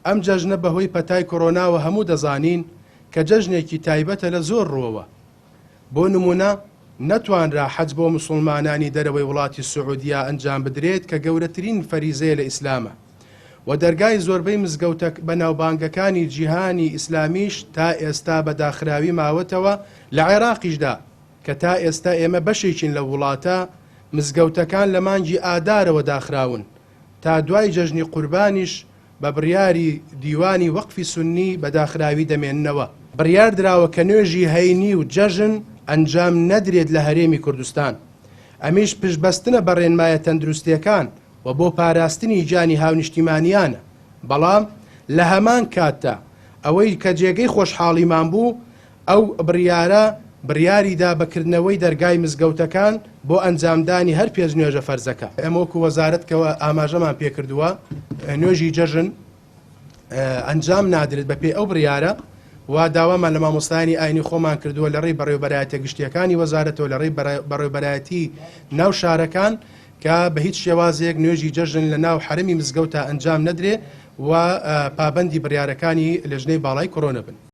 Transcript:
ئەم جەژنە بەهۆی پەتای کۆرۆناوە هەموو دەزانین کە جەژنێکی تایبەتە لە زۆر ڕووەوە. بۆ نموونە نەتوانرا حەج بۆ موسوڵمانانی دەرەوەی وڵاتی سعودیە ئەنجام بدرێت کە گەورەترین فەریزەیە لە ئیسلامە و دەرگای زۆربەی مزگەوتە بەناوبانگەکانی جیهانی ئیسلامیش تا ئێستا بە داخراوی ماوەتەوە، لە عێراقیشدا کە تا ئێستا ئێمە بەشێکین لەو وڵاتە، مزگەوتەکان لە مانگی ئادارەوە داخراون تا دوای جەژنی قوربانیش بە بڕیاری دیوانی وەقفی سوننی بە داخراوی دەمێننەوە. بڕیار دراوە کە نوێژی هەینی و جەژن ئەنجام نەدرێت لە هەرێمی کوردستان، ئەمیش پشتبەستنە بە ڕێنمایە تەندروستییەکان و بۆ پاراستنی گیانی هاونیشتیمانیانە، بەڵام لە هەمان کاتدا ئەوەی کە جێگەی خۆشحاڵیمان بوو ئەو بڕیارە بڕیاری دا بە کردنەوەی دەرگای مزگەوتەکان بۆ ئەنجامدانی هەر پێنج نوێژە فەرزەکە. ئێمە وەکو وەزارەت کە ئاماژەمان پێکردووە نوێژی جەژن ئەنجام نادرێت بەپێی ئەو بڕیارە و داوامان لە مامۆستایانی ئاینی خۆمان کردووە لە ڕێی بەڕێوەبەرایەتیە گشتیەکانی وەزارەتەوە لە ڕێی بەڕێوەبەرایەتی ناو شارەکان کە بە هیچ شێوازێک نوێژی جەژن لە ناو حەرەمی مزگەوتا ئەنجام نەدرێ و پابەندی بڕیارەکانی لێژنەی باڵای کۆرۆنە بن.